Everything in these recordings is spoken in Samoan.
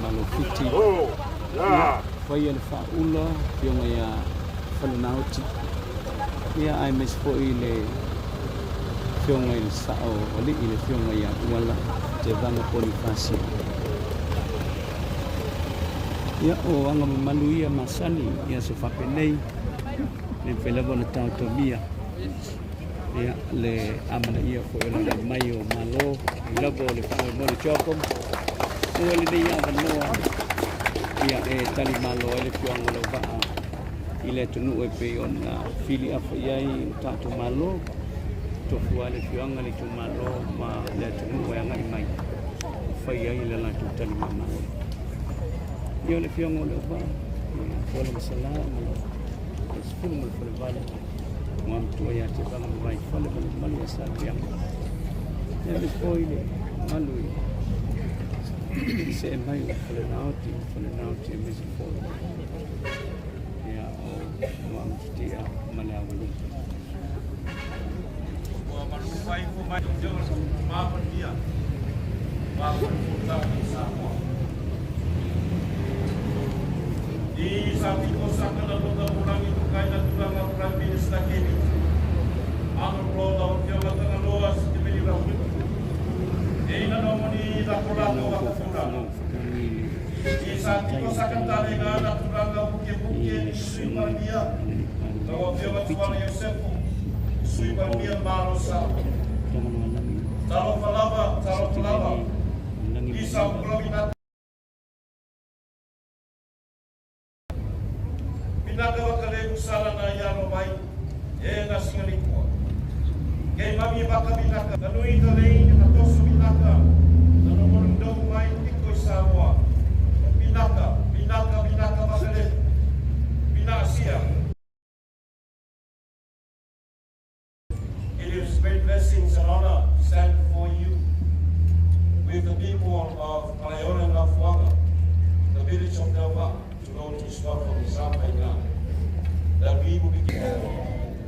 Malo Fiti. Ia, faia le faaula afioga ia Falenaoti. Ia aemaise foi le afioga i le Sao Alii le afioga ia Uala Tevaga Ponifasio. Ia, o aga mamalu ia masani i aso faapenei, le mafai lava ona taotomia ia, le amanaia foi o le mai o Malo, i lava o le faamoemoe le CHOGM, ua lenei avanoa ia, e tali malo ai le afioaga o Leuvaa i le atunuu e pei ona filiafa i ai o tatou Malo, tofu ai le afioaga le itumalo ma le atunuu e agai mai fai ai le latou tali mamalo. Ia o le afioaga o Leuvaa, ia Fuala ma Sala ma le sefulu ma le falevalu, ua matua ia te Vaga ma Vaifale ma le mamalu ia Saleaga. Ia le foi le mamalu i see mai o Falenaoti ma Falenaoti e mese foi. Ia o Muamututia ma le Awalumu. Ua malu mai fo mai ma manuia ma fono i Samoa. I sa tiko sa kana lota pulangi tukai na tulaga Prime Minister Kemi. Honorable lau Afioga Tagaloa Sitiveni Raulito. E ina no moni la kolako wa kapura. I sa tiko sa kantale ngā na tulaga buke buke ni Sui Palemia. Lau Afioga Tuala Iosefo, Sui Palemia Malo Samoa. Talofa lava, talofa lava. I sa upulawi na Pinaka wakale usala na iaro mai e na singalikua. Kei mami waka minaka, na nui ta lei na toso minaka, na no morundau mai tiko i Samoa. Pinaka, pinaka, pinaka wakale, pinaasia. It is great blessings and honor to stand before you with the people of Malaeola and Nafuaga, the village of Leauva'a, to launch this welcome Sapaiga, that we will begin.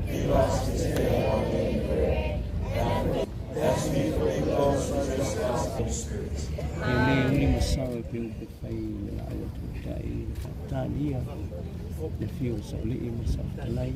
Give us this day our daily bread, and as we forgive those who trespass against us. E le uli masao e pe upe fai le laau a tautai le faatalia le fio o Saolii ma Saotalai.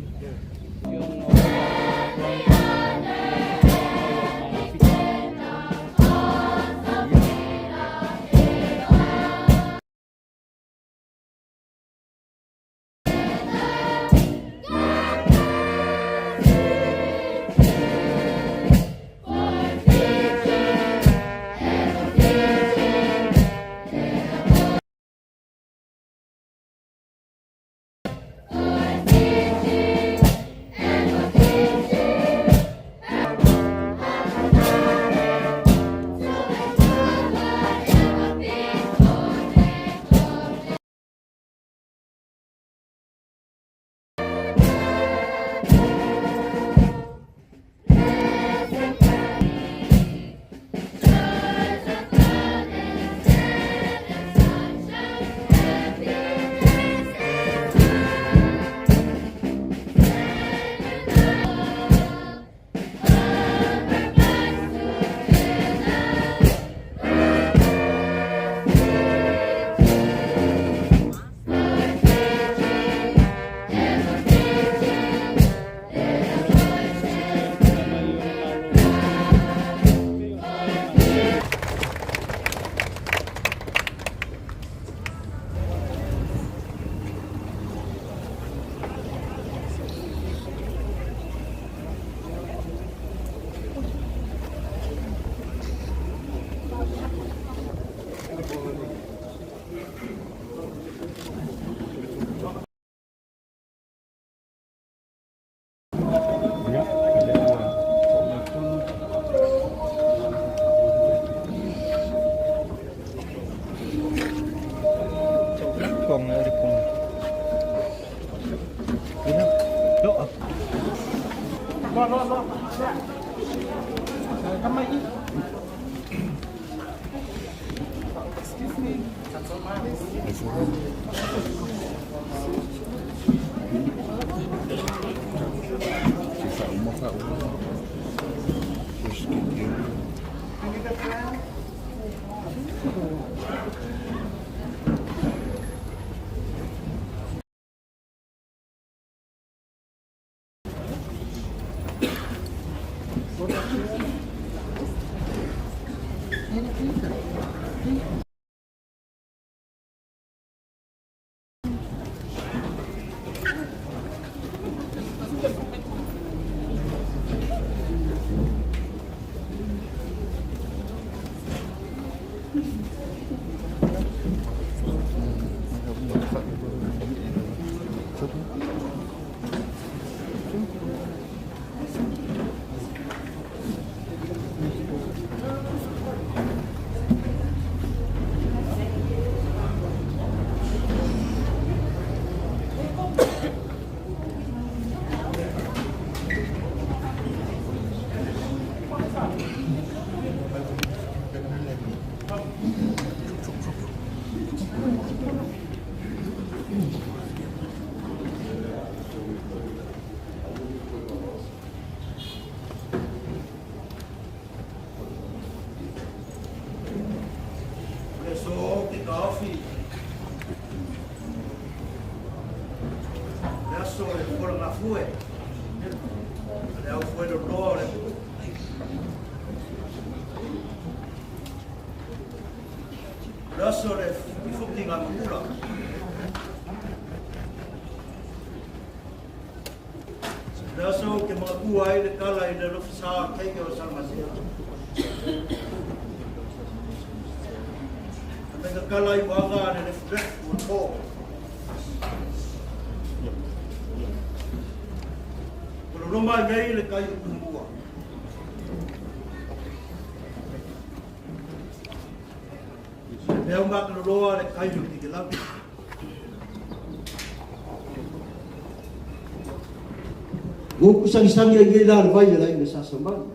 Ia, o lea ua oo tonu. Kong na kong. Ina. Do. Lo lo lo. Excuse me. Le aso ou te taofi, le aso e folagafue a le aufueloloa o le atunuu. O le aso o le futifuti-ga-mamula. O le aso ou te manatua ai le tala i le alofisa o le teine o Salamasea. A me ka tala i uaga a le lefulefu o le po. Ua loloma ai nei le tai o Tumua. Le peau makaloloa le tai o Tikilau. Ua upu sagisagi ai nei la le vai a le aiga Sa Samau.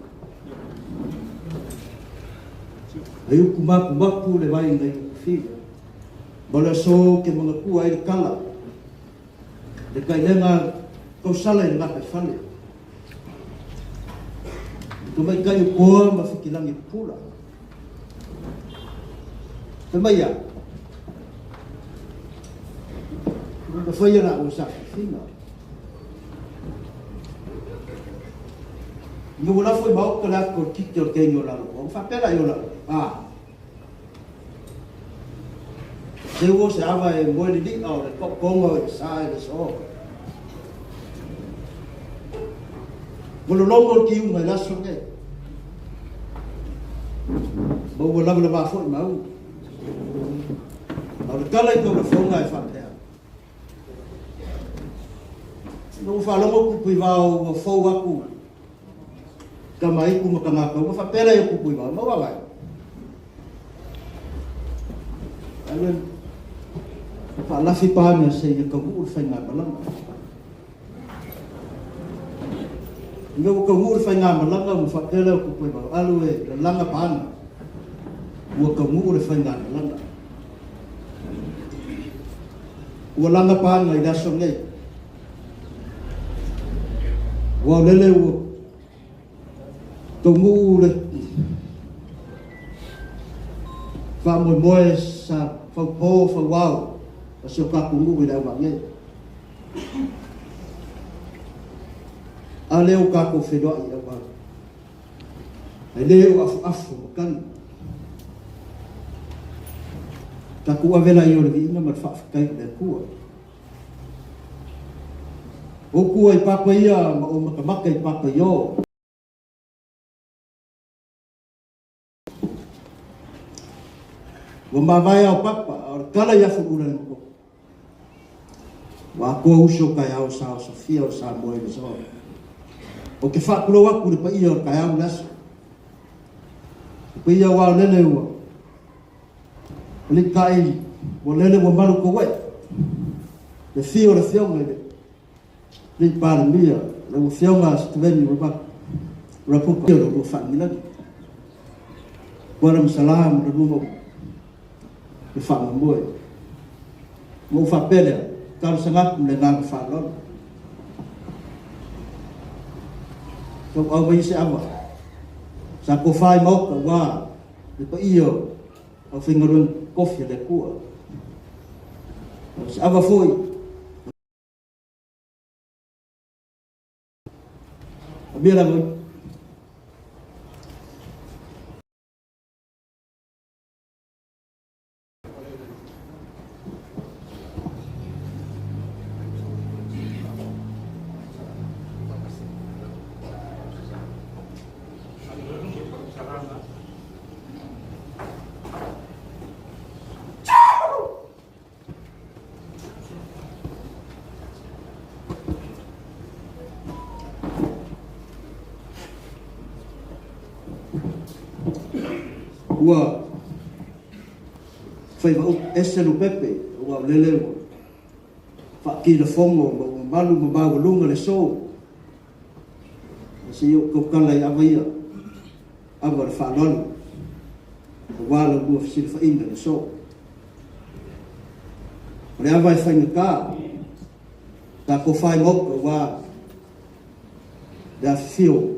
Ai upu mapumapu le vai nai upu fiu. Ma le aso ou te manatua ai le tala, le tailega tausala i le gataifale. I tamaitai o Koa ma Fitilangi Pupula. Fai mai ia, Ua faia la ua safifiga. Ina ua lafo i maoka le aka o le kite o le teine o lalo, ua faapea la i o lalo, a. Se ua se ava e moe lili'a o le to'otoga o sa i le so'o. Ua lologo le kiuga i le aso lenei. Ma ua lavalava foi ma au. A o le tala i taulafoga e faapea. Ina ua faalogo Puipuivao ua fou aku Tamaiku ma Tagakau, ma faapea lea i Puipuivao, maua vai. Ale faalafi paga seia taunuu le faigamalaga. Ina ua taunuu le faigamalaga ua faapea lea o Puipuivao, alu e lalaga paga, ua taunuu le faigamalaga. Ua laga paga i le aso nei. Ua lele ua taunuu le faamoemoe sa faupo fauao a si o tatou nuu i le auvaa nei. A lea ua tatou feiloai i auala. Ae le o afuafu matagi. Tatou ave laia o le viiga ma le faafetai i le Atua. O kua i papa ia ma o matamata i papa i o. Ua mavae ao papa, a o le tala i afu ula le moko. Ua atoa uso taeao sa o Sofia o Samoa i le soa. O te faatulou atu i le paia o le taeao ma le aso. Le paia ua aolele ua alikai ua lele ua malu tou e. Le fio o le afioga i le Alii Palemia, lau Afioga Sitiveni Rapupa, o le lua faalagilagi. Kuala Masala ma le lua le faamoemoe. Ma ou faapea lea, talosaga atu ma le agaga faaaloalo. Tauau mai se ava. Sa tofa i maota ua le paia o aufaigaluega tofi a le Atua. O se ava foi Amia la Ua faiva ese Lupepe, aua o lele ua faakilafogo ma ua malu ma maualuga le aso. Se i ou tautala i ava ia, ava o le faaaloalo, aua la oulua fesilafaiga i le aso. O le ava e faigata, tatou fai maota aua le afifio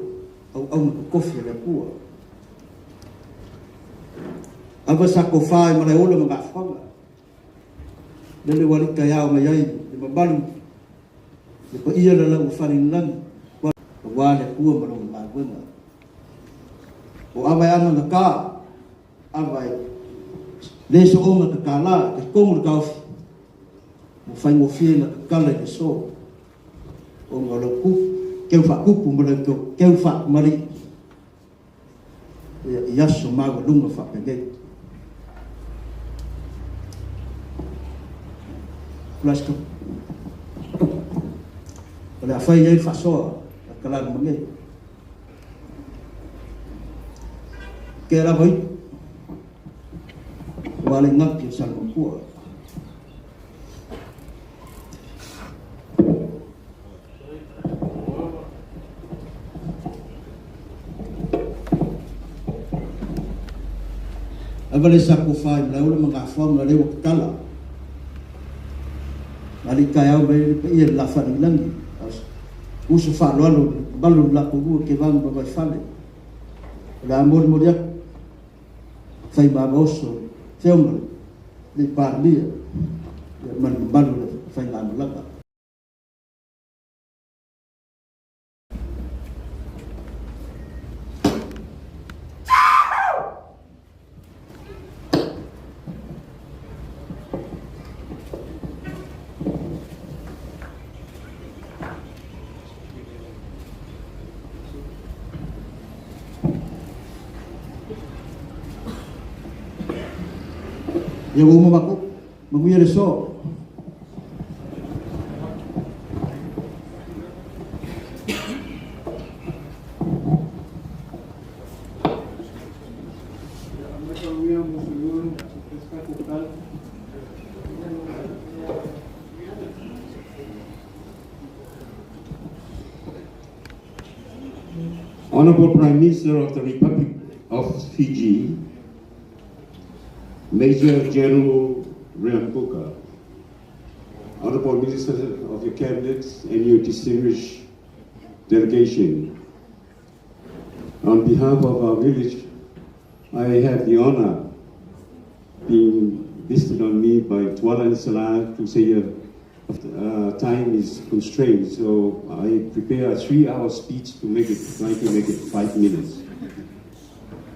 auauna totofi a le Atua. Ava sa tofa i Malaeola ma Gafoaga, lele ua alii taeao mai ai le mamalu, le paia le lau o Falelelagi, aua le Atua ma lona galuega. O ava e agagata, ava e le soona tatala, e talitonu le taofi, ua faigofie ona tatala i le aso, ona o lau keu faatupu ma lau keu faatamalii i aso maualuga faapenei. O le a fai ai le faasoa a Talalumane. Ke lava i ua le gapi o Salamatua. Ava le sa kofa i Malaeola ma Gafoaga lea ua tatala. Ali taeao mai le paia le la faalagilagi. Uso faaaloalo mamalu o le latou lua Kevaga ma Vaifale. O le a molimoli atu fai ma oso Afioga le Palemia ma le mamalu o le faigamalaga. Ia ua uma matou. Manuia le aso. Honorable Prime Minister of the Republic of Fiji, Major General Rabuka, Honorable Minister of your Cabinet and your distinguished delegation, on behalf of our village, I have the honor being visited on me by Tuala and Salah to say time is constrained, so I prepare a 3-hour speech to make it, try to make it 5 minutes.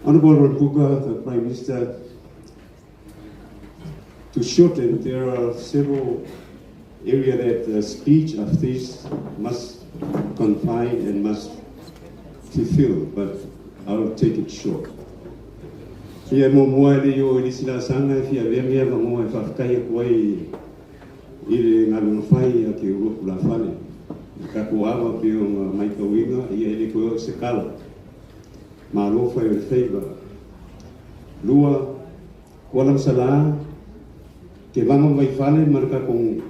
Honorable Rabuka, the Prime Minister, to shorten, there are several areas that the speech of this must confine and must fulfill, but I'll take it short. Ia mo mua le yo i sila sanga fia vemia va mo e whawhkai koe i le ngalunga whai a ke uroku la whale. Ka ko awa pe o ngā maika uinga, ia ele koe o se kala. Ma alofa i o le whaiva. Lua, kuala msala, te vanga mai whale marka kong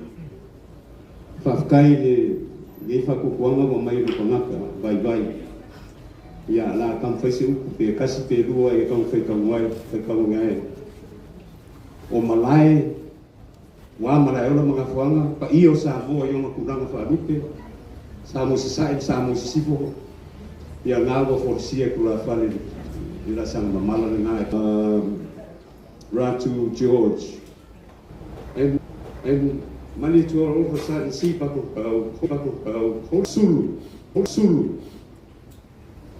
whawhkai le ngei whakukuanga wa mai rupangaka, vai vai. Ia la kam whai se uku pe kasi pe lua e kam whai kau whai kau ngai. O malae, wā malae ola mga fuanga, pa iyo sa moa i onga kuranga whaalupe, sa mo se sae, sa mo se sifo, ia ngā wa forsia kura whale i la sanga mamala na ngai. Ratu George. And mani to all of a sudden see Paku Pau, Paku Pau, Sulu, Sulu,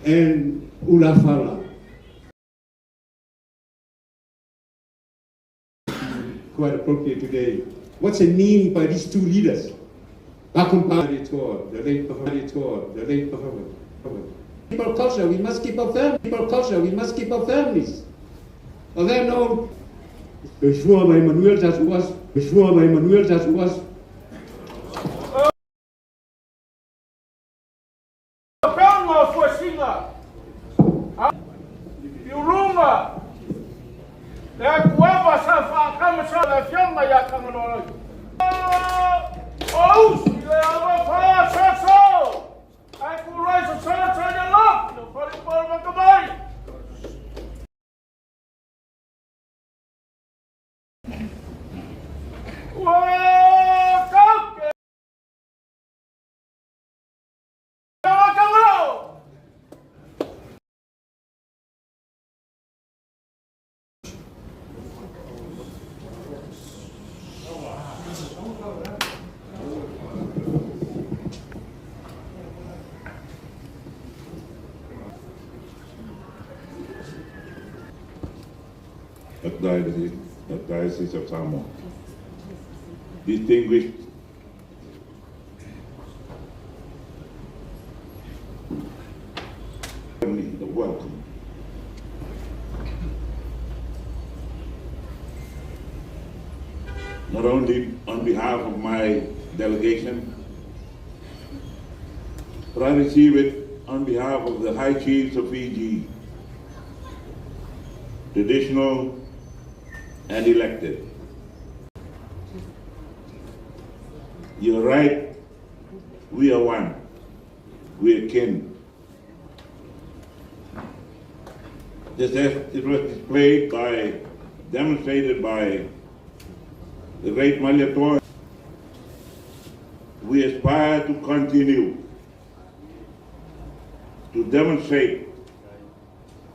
and Ulafala. Quite appropriate today. What's it mean by these two leaders? The late the late People culture, we must keep our family. People culture, we must keep our families. Are there no Before my Manuel that was, before my Manuel that was. Le akuava sa whaakama sa le afioga ia Tagaloa. O usi le ava whaasaso. Ai kulai sa sa sa ia lop. No whare pōra makamai. Ua kauke. Tagaloa. Archdiocese of Samoa. Distinguished welcome. Not only on behalf of my delegation, but I receive it on behalf of the High Chiefs of Fiji, traditional and elected. You're right, we are one, we are kin. Just as it was displayed by, demonstrated by the great Malietoa, we aspire to continue to demonstrate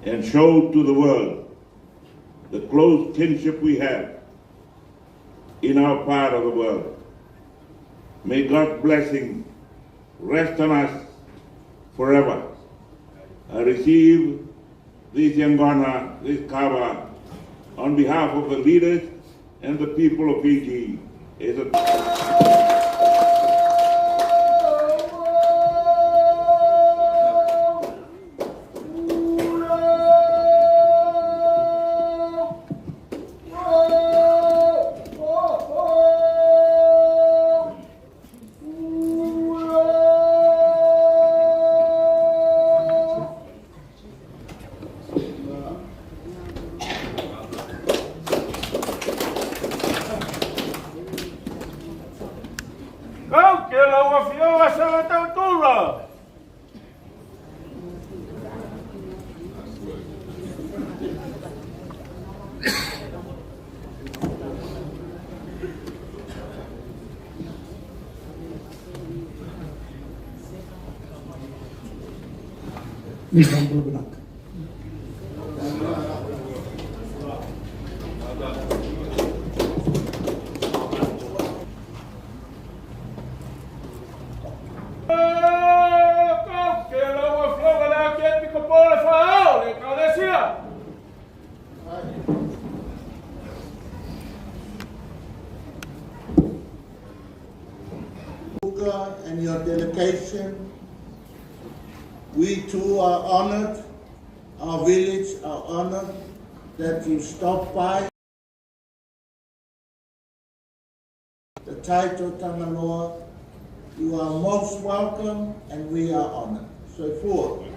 and show to the world the close kinship we have in our part of the world. May God's blessing rest on us forever. I receive this Yaqona, this kava, on behalf of the leaders and the people of Fiji. As a Kau ke lau afioga sa tautura. Nizam Bulganak. Kau ke lau afioga le Archiepiscopo le Fa'ao le Ekalesia. Buka and your delegation. We too are honored, our village are honored that you stopped by the Taito Tagaloa. You are most welcome and we are honored. So forth.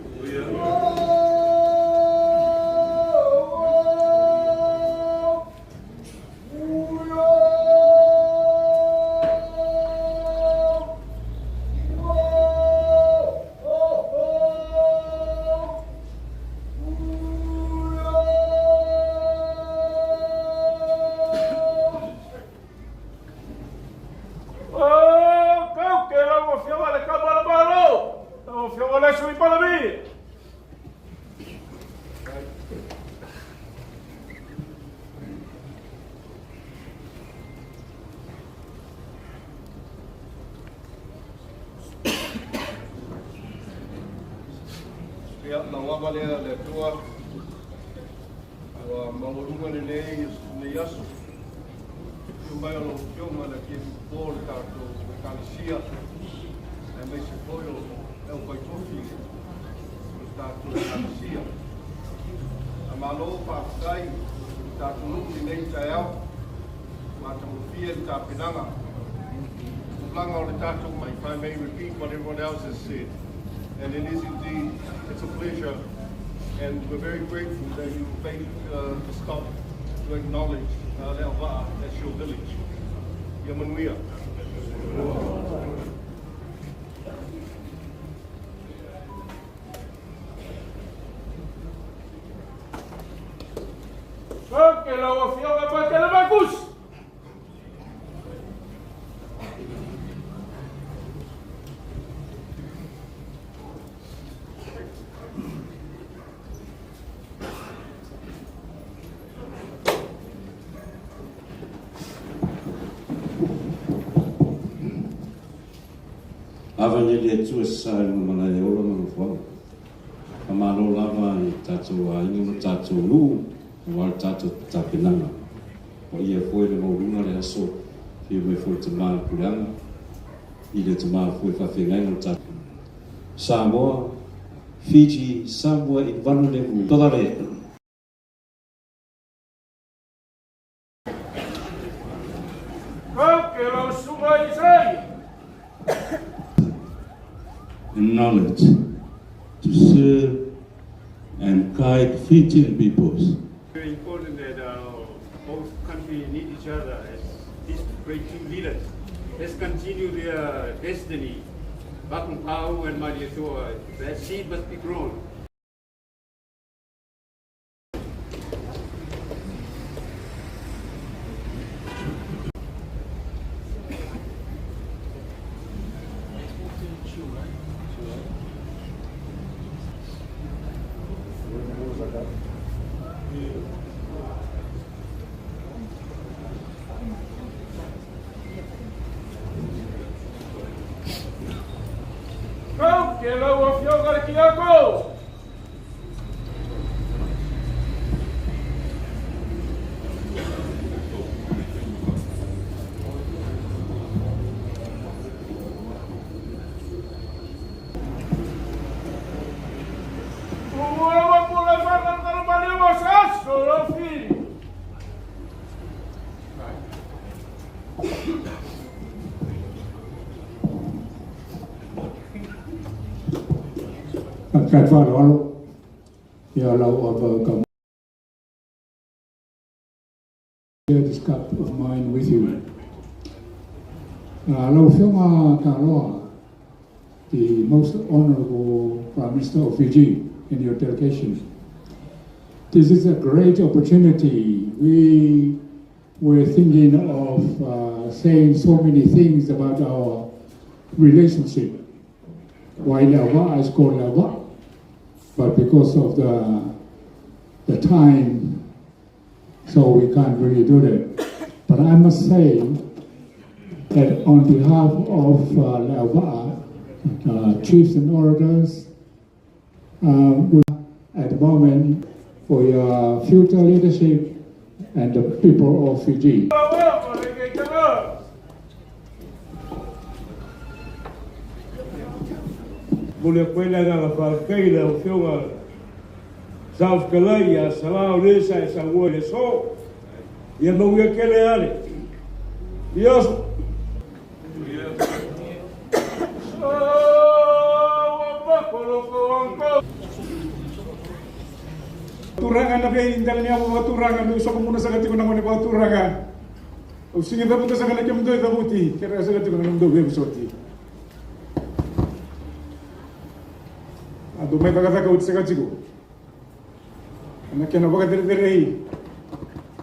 O kau ke lau afioga le Kamalabalo. Lau afioga le Sui Palemia. Ia, lauava lea le Atua, ua maualuga lenei nei aso. Afio mai o lau Afioga le Archiepiscopo le tatou Ekalesia, aemaise foi o le aufaitofi o le tatou Ekalesia. Faamalo faafetai i le tatou nuu lenei taeao, matagofie le tapenaga. Tulaga o le tatou If I may repeat what everyone else has said, and it is indeed, it's a pleasure, and we're very grateful that you made the stop to acknowledge Leauvaa as your village. Ia manuia. Ok, lau Afioga Patele Makusi. Ava nei le Atua sa i luga malae ola ma nofoaga. Faamalo lava i tatou aiga ma tatou nuu aua le tatou tapenaga. Paia foi le maualuga le aso fia mai foi le tama le puleaga i le tama foi faafeagaiga o le tatou Samoa, Fiji, Samoa in Vanulevu, Tolare. Ok, lau Susuga Isai. And knowledge to serve and guide Fijian peoples. Very important that both countries need each other as these great two leaders. Let's continue their destiny. Cakobau and Malietoa, that seed must be grown. Ok, lau Afioga le Tiago. Ua pula whakatara mani o saso lau fili. Faafetai faaaloalo ia lau ava ka share this cup of mine with you. Lau Afioga Taloa, the most honorable Prime Minister of Fiji and your delegation. This is a great opportunity. We were thinking of saying so many things about our relationship. Why Leauvaa is called Leauvaa, but because of the time, so we can't really do that. But I must say that on behalf of Leauvaa, chiefs and orators, we at the moment for your future leadership and the people of Fiji. Ua le keitaga. Mole koe le agaga faafetai i lau Afioga South Kalai ia Salau le sa e sauoa i le aso. Ia manuia tele ale. Ia aso. Turanga na be indal ni abo turanga mi usoko muna sa kati ko nangone ba turanga. O singi da buta sa kana kem do da buti kera sa kati ko nangone do be soti. Ado mai baka ka utsa kati ko. Ana kena baka tere tere hi.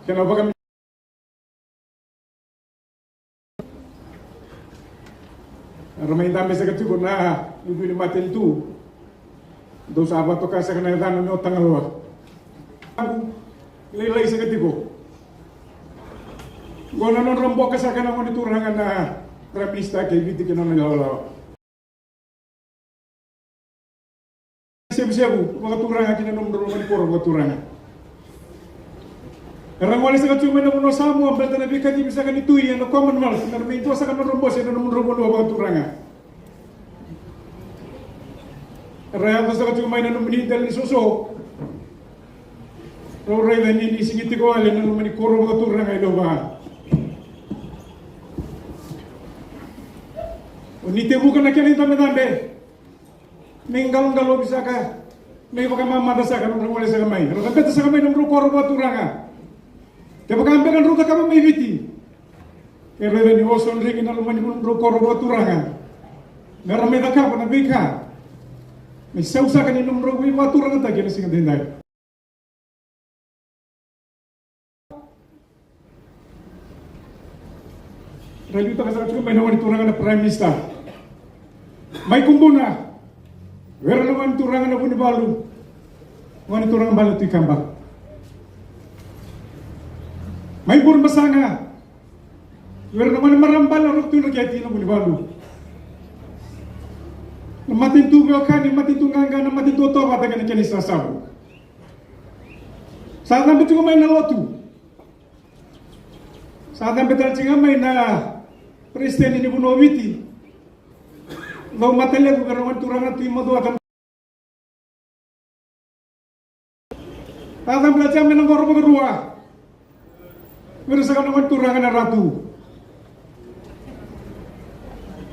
Kena baka Ramai dame sa kati ko na ibu ni maten tu. Do sa abato ka sa kana dano no tangaloa. Lelai sa kati ko. Gona non rombo ka sa kana ngoni turanga na Prime Minister ke viti ke non lawa. Sebu sebu baka turanga kina nom ro mani koro baka turanga. Rangwale sa kati mena mono Samoa mbelta na bikati bisa kan itu ya no Commonwealth na me itu sa kan rombo sa no rombo no baka turanga. Raya sa kati mena no mini del soso. Ro rai ni ni singiti ko ale no mani koro baka turanga ilo ba. O ni te buka na kene tambe tambe. Menggal ngalo bisa ka. Me baka mama da sa kan rombo sa mai. Ro ka sa mai no koro baka turanga. Te whakambeka nruta kama mai viti. E rewe ni oso nringi na lumani nru koro wa turanga. Ngara me kapa na vika. Me sausaka ni numro wi wa turanga ta kena singa tendai. Rajuta ka saka mai na turanga na Prime Minister. Mai kumbuna. Wera na wani turanga na Vunivalu. Wani turanga balu tuikamba. Mai bur masanga. Wera na wani marambala rok tu na na Vunivalu. Na matin tu kani, matin tu nganga, na matin tu toba ta kani kani sasabu. Sa tambe tu mai na lotu. Sa tambe tal chinga mai na Presiden ini buno witi. Lau matele ku karawan turanga tu imadu akan. Tata belajar menang goro berua. Wirasakan naman turanga na ratu.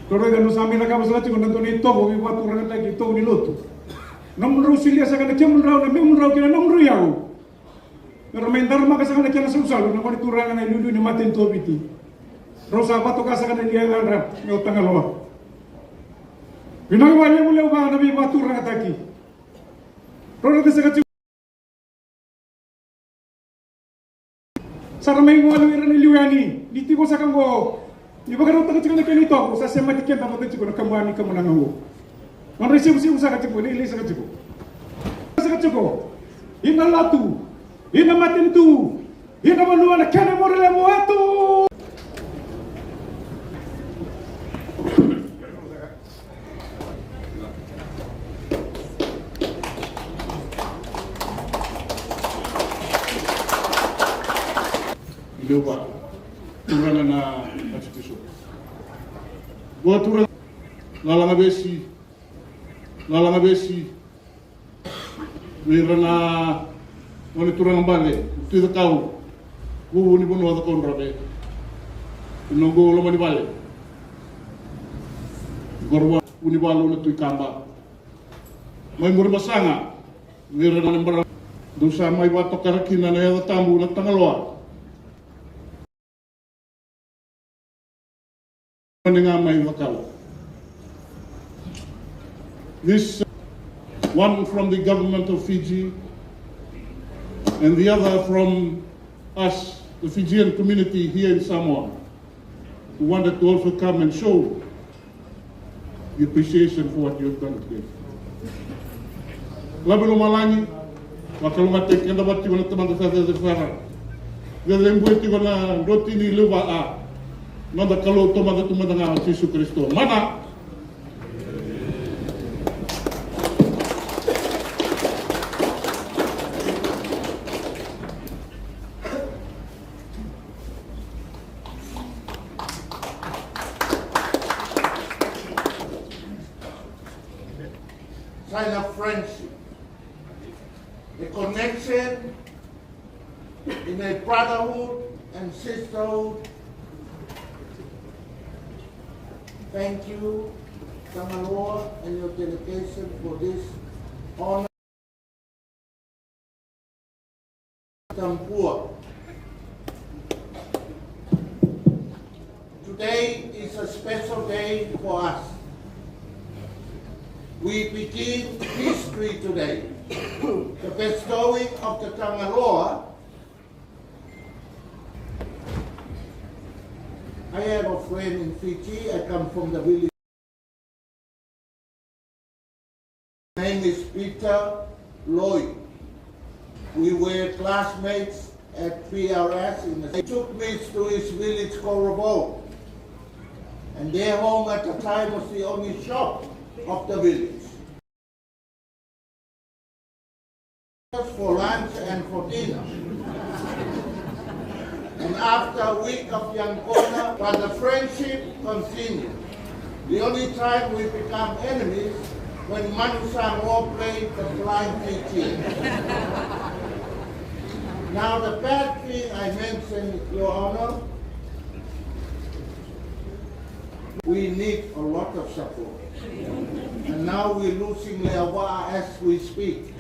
Toro ida no sami na kabas lati ko nanto ni togo wi watu turanga lagi togo ni lotu. Nam rau silia sa kana kem rau na mem rau kina nam rau yau. Pero mendar maka sa kana kina sausalu na wani turanga na lulu ni matin to biti. Rosa bato ka sa kana liya rap no tangaloa. Pinang wale mo leo ba na bi watu turanga taki. Roro te sa kati Saramay mo ano ira ni liwani, diti ko sa kango. Iba ka rota ka na kanito ako sa sema di kenta mo tiko na kamuani ka mo nangango. Man resibu sibu sa katiko ni sa katiko. Sa katiko. Ina latu, ina matintu, ina malua na kene mo rele mo atu. Leuva turanga na Archbishop. Boa turanga lalanga besi wera na turanga bale tu kau ku ni bono da kon rabe nongo lo mani bale gorwa uni balo na tu kamba mai mur masanga wera na mbara dusa mai wato karakina na tambu na tangaloa. This one from the government of Fiji and the other from us, the Fijian community here in Samoa, who wanted to also come and show the appreciation for what you have done today. Labelo malangi, wakalunga te kenda wati wana tamanda sa sa sa Lelembu ti wana roti ni lewa a. Nanda kalau tomada tumada nga Jesu Kristo. Mana? Sign of friendship, a connection in a brotherhood and sisterhood. Thank you, Tagaloa, and your delegation for this honor. Tampua. Today is a special day for us. We begin history today. The bestowing of the Tagaloa. I have a friend in Fiji. I come from the village. His name is Peter Lloyd. We were classmates at PRS. He took me to his village, Korobo. And their home at the time was the only shop of the village. For lunch and for dinner. And after a week of Yangkona, but the friendship continued. The only time we become enemies when Manu Samoa played the Flying Fiji. Now the bad thing I mentioned, Your Honor, we need a lot of support. And now we're losing Leawa'a as we speak.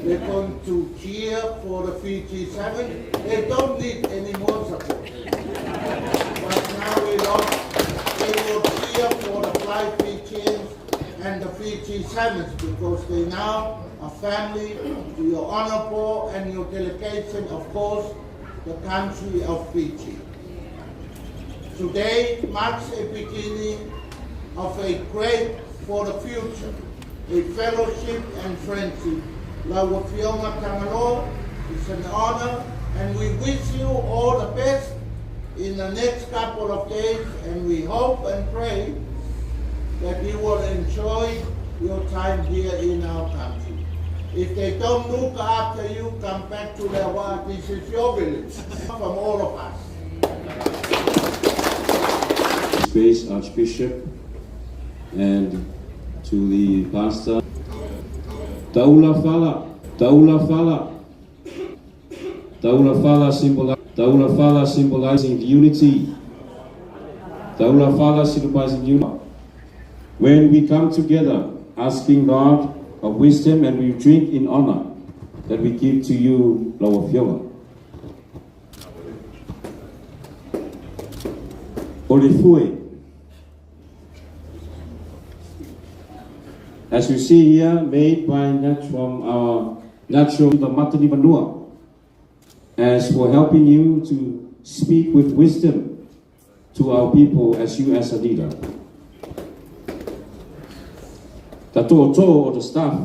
They're going to cheer for the Fiji 7. They don't need any more support. But now we lost. They will cheer for the Fly Fijians and the Fiji Sevens because they now are family to your honorable and your delegation, of course, the country of Fiji. Today marks a beginning of a great for the future, a fellowship and friendship. Lau Afioga Tagaloa, it's an honor, and we wish you all the best in the next couple of days, and we hope and pray that you will enjoy your time here in our country. If they don't look after you, come back to Lewa. This is your village, from all of us. Grace Archbishop, and to the pastor, Taula Fala, Taula Fala, Taula Fala, Taula Fala symbolizing unity. Taula Fala symbolizing unity. When we come together, asking God of wisdom, and we drink in honor that we give to you, Lau Afioga. Olifue. As you see here, made by from our natural the Matanivanua, as for helping you to speak with wisdom to our people as you as a leader. The to'oto'o, or the staff,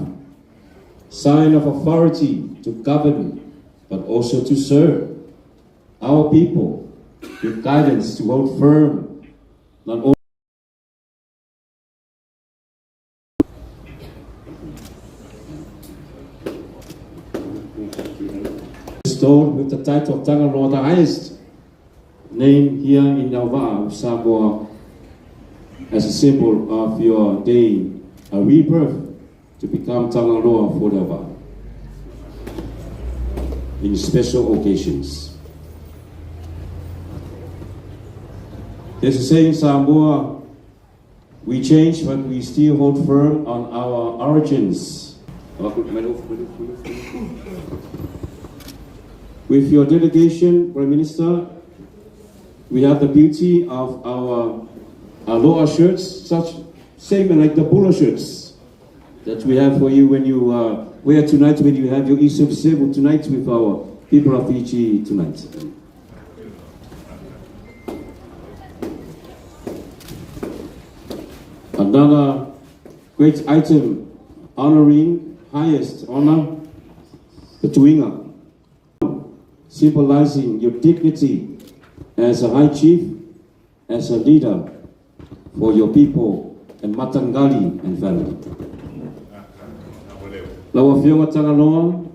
sign of authority to govern, but also to serve our people with guidance to hold firm, not only bestowed with the title of Tagaloa, the highest name here in Auva'a, Samoa, as a symbol of your day, a rebirth to become Tagaloa for the in special occasions. There's a saying in Samoa, we change but we still hold firm on our origins. With your delegation, Prime Minister, we have the beauty of our aloha shirts, such same like the bula shirts that we have for you when you wear tonight, when you have your Isuf Sevu tonight with our people of Fiji tonight. Another great item honoring highest honor, the Tuiga, symbolizing your dignity as a high chief, as a leader for your people and Matangali and family. Lau Afioga Tagaloa,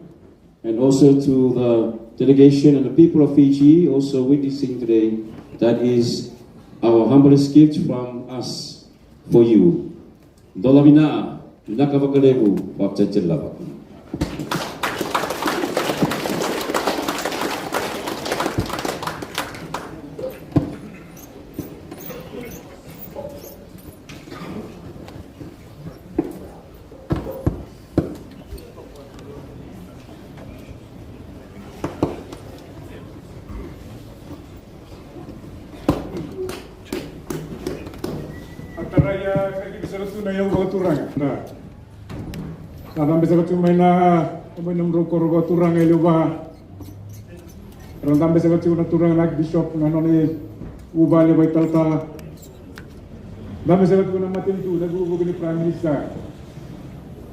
and also to the delegation and the people of Fiji also witnessing today, that is our humblest gift from us for you. Dolavina, Nakavakalevu, Waptetilava. Ataraya kaki na yau turanga. Sa dambe sa tu maina maina mro koro turanga ile ba. Randambe sa tu na turanga nak bishop na noni uba le bai talta. Dambe sa tu na matin tu na gugu ni prime minister.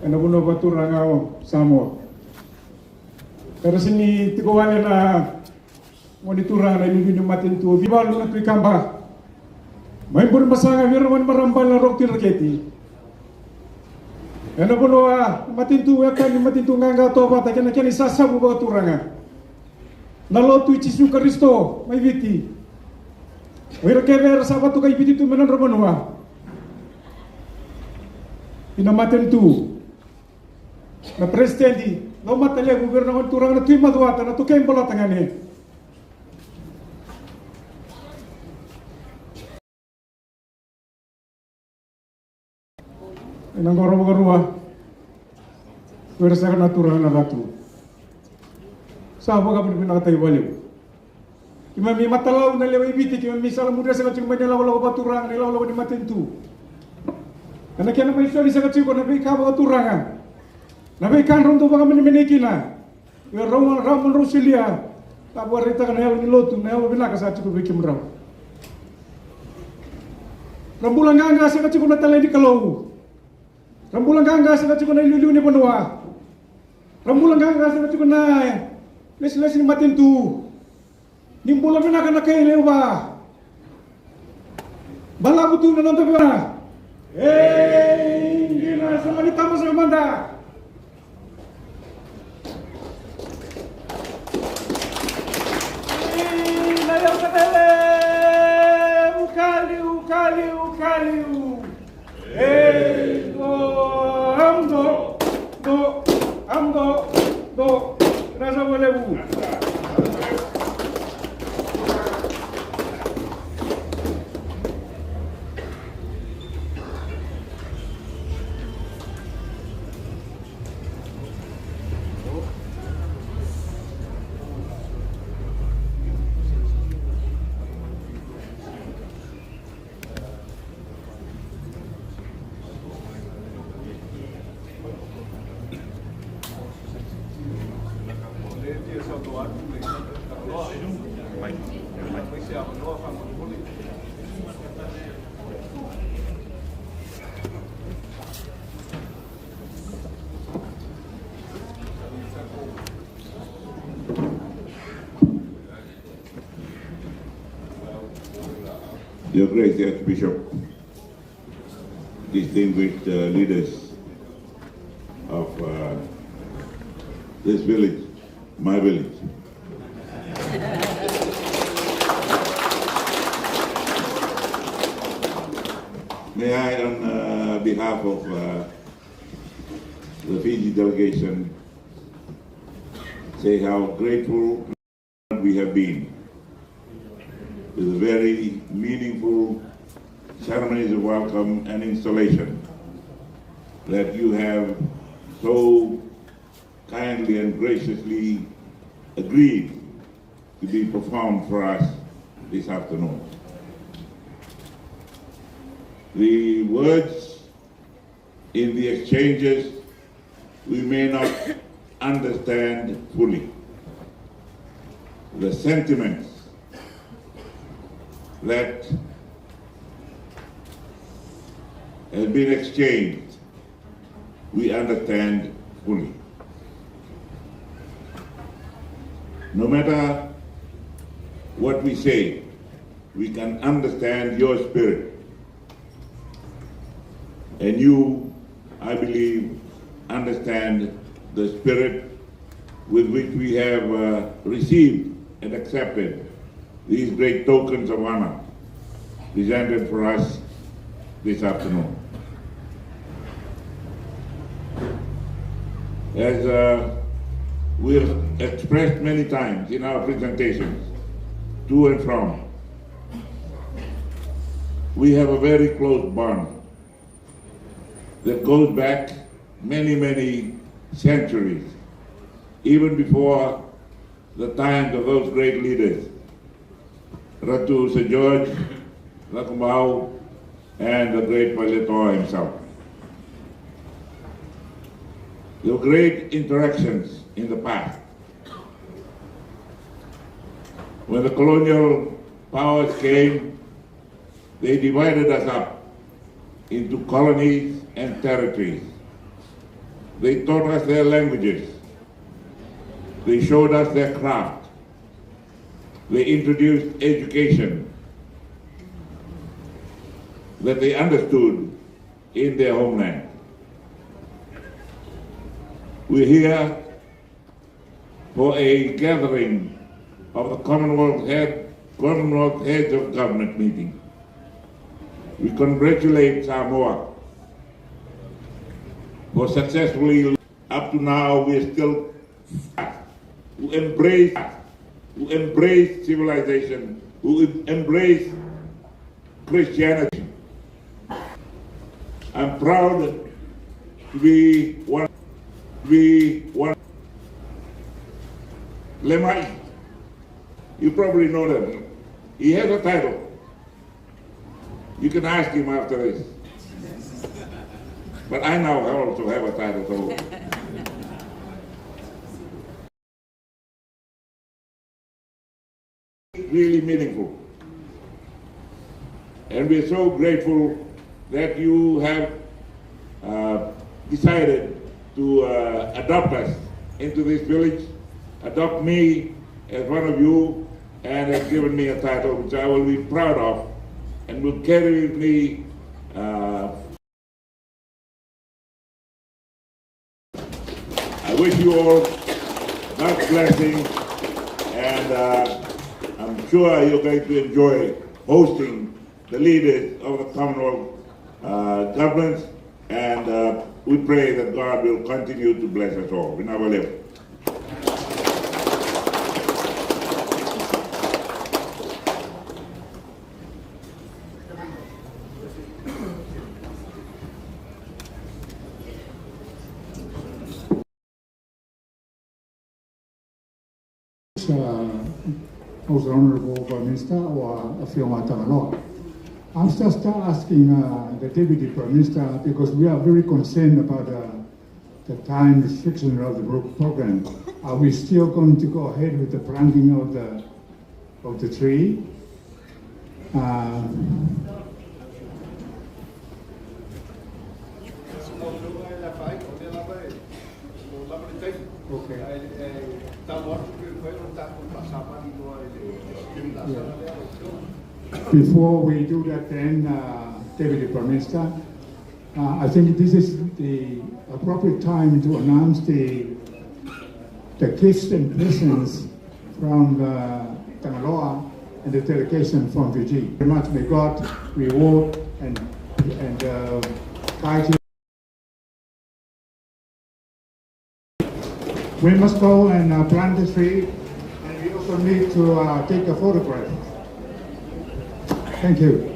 Ana buno ba turanga o Samoa. Pero sini tiko na ngoni turanga na ni matin tu viva lu na tu kamba. Main pun masanga wirwan marambal na rok tiraketi. Eno puno a matintu ya kan matintu nganga to ba ta kena kena sasabu ba turanga. Na lotu Jisu Kristo mai viti. Wira kever sabatu kai viti tu menon romanua. Ina matintu. Na presidenti no matale governo turanga na tu maduata na tu kembola tangane. Nang goro rua. Wera saka na turanga na ratu. Sa waka pun pina kata iwaliu. Kima mi matalau na lewa ibiti kima mi sala muda saka cuma ni lawa lawa baturang ni lawa lawa ni matentu. Karena kiana mai soli saka cuma na bei kawa turanga. Na bei kan rondo baka mene mene kina. Ya rawan rawan rosilia. Tak buat rita kan hel ni lotu na hel binaka sa cuma bikin raw. Rambulan ganga saka cuma na talai di kalau. Rambulan ganga saka cuma na liu ni benua. Rambulan ganga saka cuma na les les ni matentu. Nimbula mena kana kay lewa. Bala butu na nonton pera. Eh, gina sama ni tamo sa manda. Eh, na yaw katele. Ukali ukali ukali. Eh, do amdo do amdo do rasa boleh bu. Your Grace, the Archbishop, distinguished leaders of this village, my village. May I, on behalf of the Fiji delegation, say how grateful we have been with a very meaningful ceremonies of welcome and installation that you have so kindly and graciously agreed to be performed for us this afternoon. The words in the exchanges we may not understand fully. The sentiments that has been exchanged, we understand fully. No matter what we say, we can understand your spirit. And you, I believe, understand the spirit with which we have received and accepted these great tokens of honor presented for us this afternoon. As we have expressed many times in our presentations, to and from, we have a very close bond that goes back many, many centuries, even before the times of those great leaders, Ratu Sir George Cakobau and the great Malietoa himself. There were great interactions in the past. When the colonial powers came, they divided us up into colonies and territories. They taught us their languages. They showed us their craft. They introduced education that they understood in their homeland. We're here for a gathering of the Commonwealth Heads of Government meeting. We congratulate Samoa for successfully, up to now, we are still who embrace civilization, who embrace Christianity. I'm proud to be one. Be one Lemai. You probably know them. He has a title. You can ask him after this. But I now also have a title, so. Really meaningful. And we're so grateful that you have decided to adopt us into this village, adopt me as one of you, and have given me a title which I will be proud of and will carry with me. I wish you all God's blessing, and I'm sure you're going to enjoy hosting the leaders of the Commonwealth governments, and we pray that God will continue to bless us all. We never live. Most Honorable Prime Minister or Afioga Tagaloa. I'm just asking the Deputy Prime Minister because we are very concerned about the time restriction of the program. Are we still going to go ahead with the planting of the tree? Okay. Yeah. Before we do that then, Deputy Prime Minister, I think this is the appropriate time to announce the gifts and presents from the Tagaloa and the delegation from Fiji. Very much may God reward and guide you. We must go and plant the tree, and we also need to take a photograph. Thank you.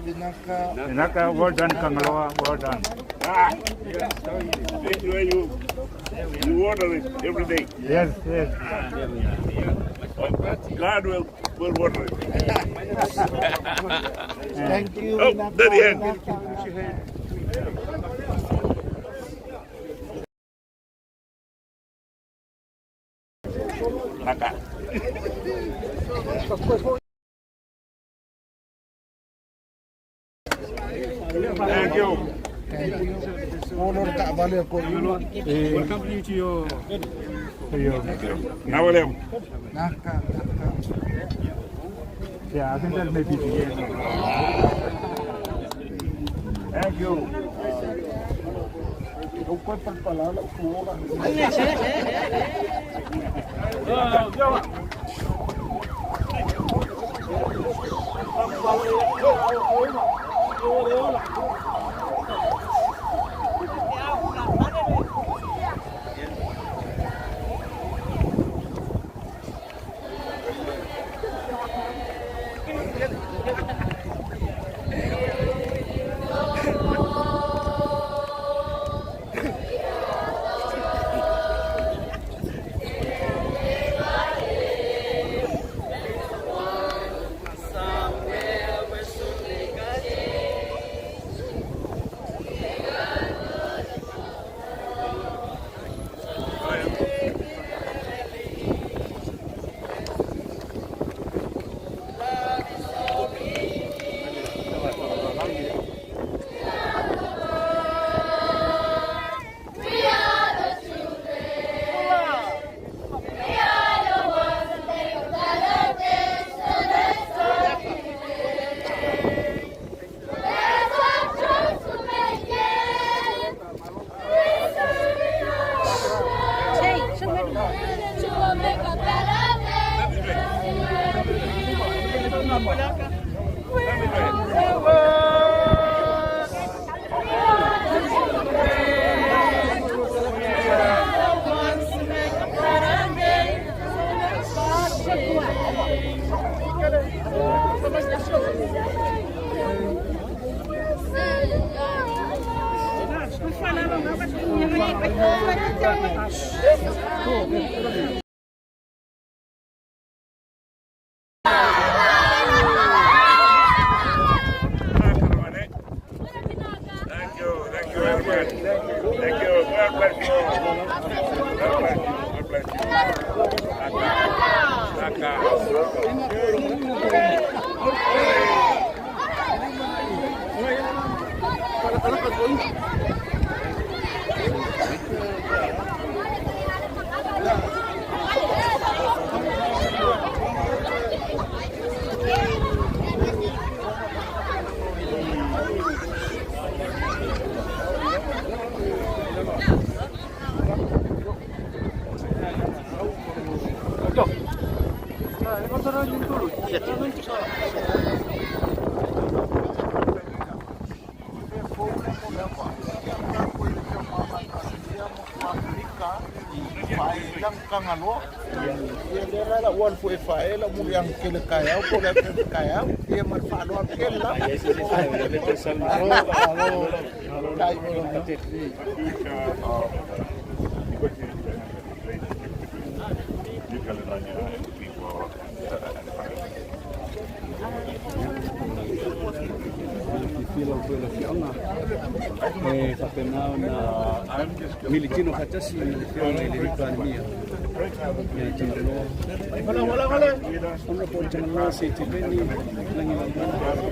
Vinaka, well done, Kangaloa, well done. Ah, this way you water it every day. Yes, yes. God will water it. Thank you. Oh, dirty hand. Naka. Thank you. Welcome you to your. Now, William. Yeah, I think that may be the end. Thank you. Thank you, thank you very much. Thank you. God bless you. God bless you. God bless you. Naka. Naka. E faapena ona militino faatasi ma le Afioga i le Palemia ia Tagaloa, Honorable Tagaloa Sitiveni Lagilauala,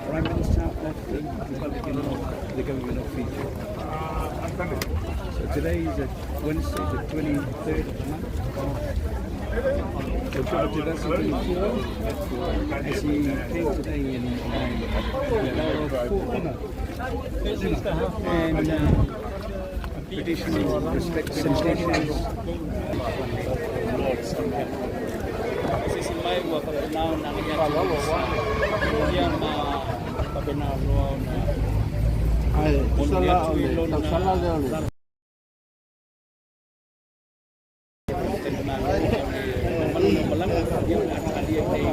Prime Minister of the Republic of the Government of Fiji. So today is a Wednesday, the 23rd of the month of October 2024, as he came today in full honor and traditional respect salutations. Se mai ua faapena ona agai atu ia ma faapena loa ona Ai, momoli sala atu o i le lona tausala lea o le taligamalo o le mamalu o malaga ia o le a talia nei.